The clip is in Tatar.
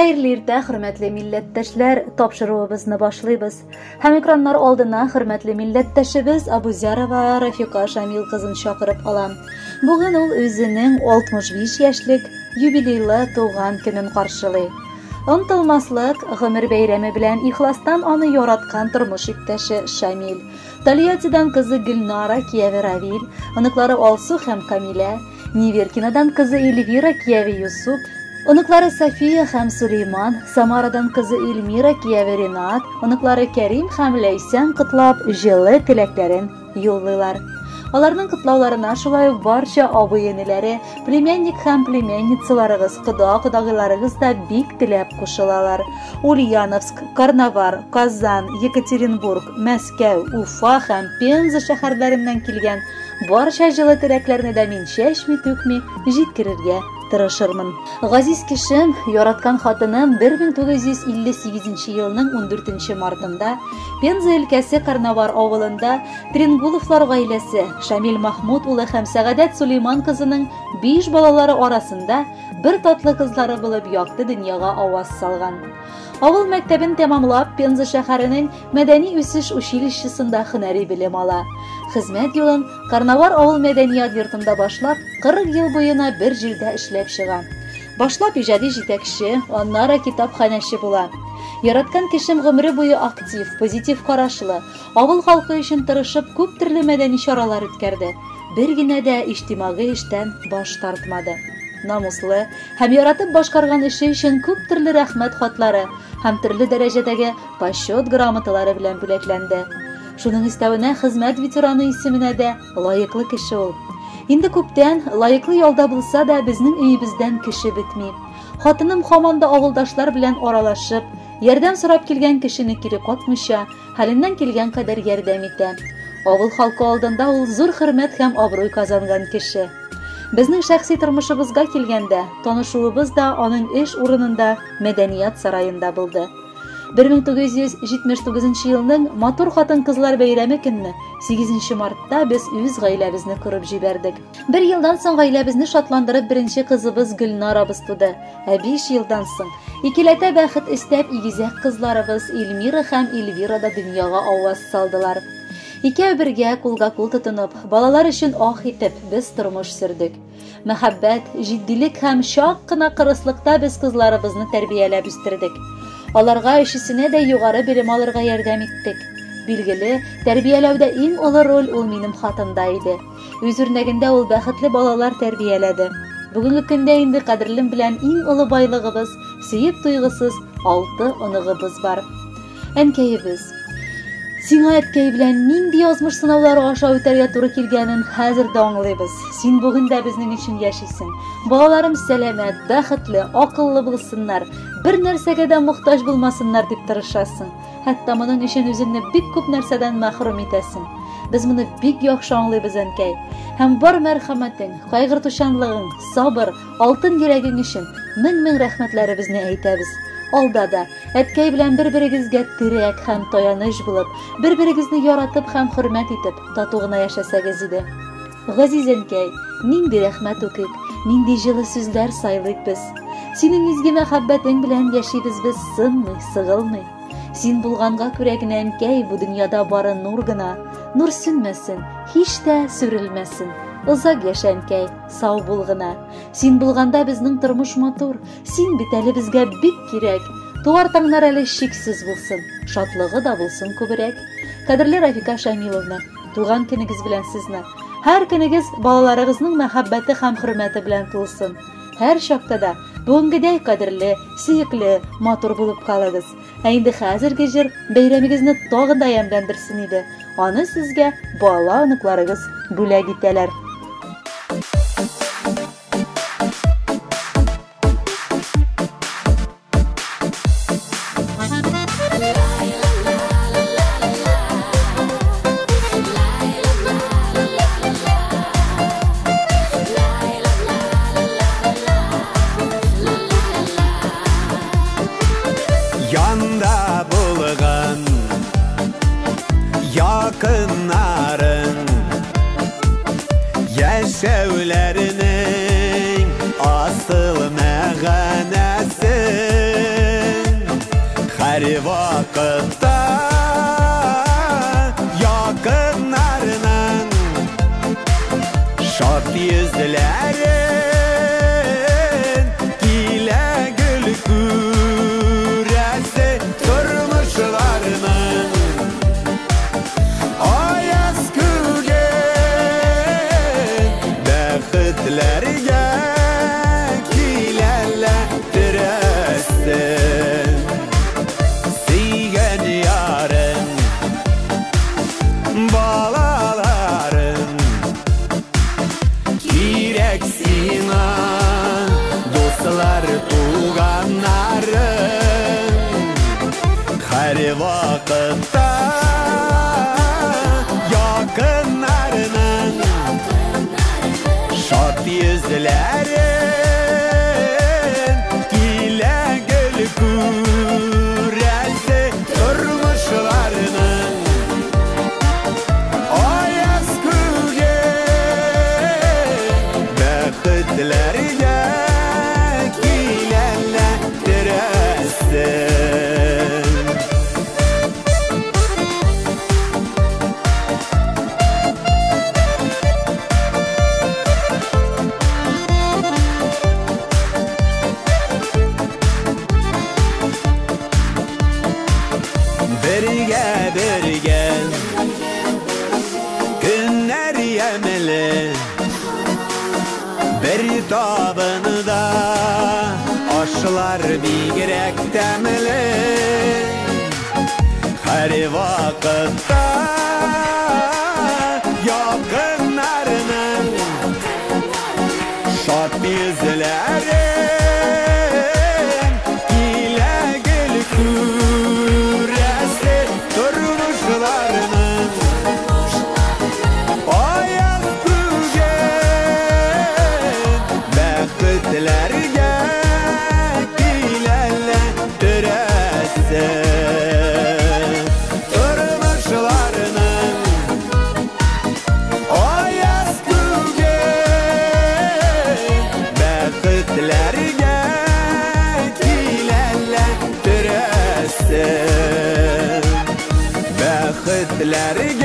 Хәерле иртә, хөрмәтле милләттәшләр, тапшыруыбызны башлыйбыз. Һәм экраннар алдына хөрмәтле милләттәшебез Абузярова Рафика Шамил кызын чакырып алам. Бүген ул үзенең 65 яшьлек юбилейлы туган көнен каршылый. Онтылмаслык гомер бәйрәме белән ихластан аны яраткан тормыш иптәше Шамил, Тольяттидан кызы Гөлнара, кияве Равил, оныклары Алсу һәм Камилә, Неверкинадан кызы Эльвира, кияве Юсуп, оныклары София һәм Сулейман, Самарадан кызы Эльмира, кияве Ренат, оныклары Кәрим һәм Ләйсән котлап, җылы теләкләрен юллыйлар. Аларның котлауларына шулай ук барча абый-энеләре, племянник һәм племянницаларыгыз, кода-кодагыйларыгыз да бик теләп кушылалар. Ульяновск, Карнавар, Казан, Екатеринбург, Мәскәү, Уфа һәм Пенза шәһәрләреннән килгән Барча җылы теләкләрне дә мин чәчми-түкми җиткерергә тырышырмын. Газиз кешем, яраткан хатыным 1958 елның 14 мартында Пенза өлкәсе Карнавар авылында Трингуловлар гаиләсе Шамил Махмуд улы һәм Сәгадәт Сулейман кызының биш балалары арасында бер татлы кызлары булып якты дөньяга аваз салган. Авыл мәктәбен тәмамлап, Пенза шәһәренең Мәдәни үсеш училищесында һөнәри белем ала. Хезмәт юлын Карнавар авыл мәдәният йортында башлап, 40 ел буена бер җирдә эшләп чыга. Башлап иҗади җитәкче, аннары китапханәче була. Яраткан кешем гомере буе актив, позитив карашлы, авыл халкы өчен тырышып күп төрле мәдәни чаралар үткәрде. Бер генә дә иҗтимагый эштән баш тартмады. Намуслы һәм яратып башкарган эше өчен күп төрле рәхмәт хатлары һәм төрле дәрәҗәдәге Почет грамоталары белән бүләкләнде. Шуның өстәвенә хезмәт ветераны исеменә дә лаеклы кеше ул. Инде күптән лаеклы ялда булса да, безнең өебездән кеше бетми. Хатыным һаман да авылдашлар белән аралашып, ярдәм сорап килгән кешене кире какмыйча, хәленнән килгән кадәр ярдәм итә. Авыл халкы алдында ул зур хөрмәт һәм абруй казанган кеше. Безнең шәхси тормышыбызга килгәндә, танышуыбыз да аның эш урынында, мәдәният сараенда булды. 1979 елның матур хатын-кызлар бәйрәме көнне, 8 мартта без үз гаиләбезне корып җибәрдек. Бер елдан соң гаиләбезне шатландырып беренче кызыбыз Гөлнарабыз туды. Ә 5 елдан соң икеләтә бәхет өстәп игезәк кызларыбыз Эльмира һәм Эльвира да дөньяга аваз салдылар. Икәү бергә кулга-кул тотынып, балалар өчен ах итеп, без тормыш сөрдек. Мәхәббәт, җитдилек һәм чак кына кырыслыкта без кызларыбызны тәрбияләп үстердек. Аларга өчесенә дә югары белем алырга ярдәм иттек. Билгеле, тәрбияләүдә иң олы роль ул минем хатында иде. Үз үрнәгендә ул бәхетле балалар тәрбияләде. Бүгенге көндә инде кадерлем белән иң олы байлыгыбыз, сөеп туйгысыз алты оныгыбыз бар. Әнкәебез, сиңа әткәй белән нинди язмыш сынаулары аша үтәргә туры килгәнен хәзер дә аңлыйбыз. Син бүген дә безнең өчен яшисең. Балаларым сәламәт, бәхетле, акыллы булсыннар, бер нәрсәгә дә мохтаҗ булмасыннар дип тырышасың. Хәтта моның өчен үзеңне бик күп нәрсәдән мәхрүм итәсең. Без моны бик яхшы аңлыйбыз, әнкәй. Һәм бар мәрхәмәтең, кайгыртучанлыгың, сабыр, алтын йөрәгең өчен мең-мең рәхмәтләребезне әйтәбез. Алда да Әткәй белән бер-берегезгә терәк һәм таяныч булып, бер-берегезне яратып һәм хөрмәт итеп, тату гына яшәсәгез иде. Газиз әнкәй, нинди рәхмәт укыйк, нинди җылы сүзләр сайлыйк без. Синең изге мәхәббәтең белән яшибез без сынмый, сыгылмый. Син булганга күрә генә, әнкәй, бу дөньяда бары нур гына. Нур сүнмәсен, һич тә сүрелмәсен. Озак яшә, әнкәй, сау бул гына. Син булганда безнең тормыш матур, Син бит әле безгә бик кирәк. Туар таңнар әле чиксез булсын, шатлыгы да булсын күбрәк. Кадерле Рафика Шамиловна, туган көнегез белән сезне. Һәр көнегез балаларыгызның мәхәббәте һәм хөрмәте белән тулсын. Һәр чакта да бүгенгедәй кадерле, сөекле, матур булып калыгыз. Ә инде хәзерге җыр бәйрәмегезне тагын да ямьләндерсен иде. Аны сезгә бала-оныкларыгыз бүләк итәләр. Янда булган якыннарың. Дуслар, туганнарың һәр вакытта якыннарының шат йөзләрен килә гел күрәсе тормышларының аяз күге бәхетләргә киләләттерәсе. Бергә бергә көннәр ямьле, бер табында ашлар бигрәк тәмле. Һәр вакытта якыннарының шат йөзләрен килә гел күрәсе тормышларының аяз күген бәхетләргә киләләттерәсе. Тормышларының аяз күген бәхетләргә киләләттерәсе. Бәхетләргә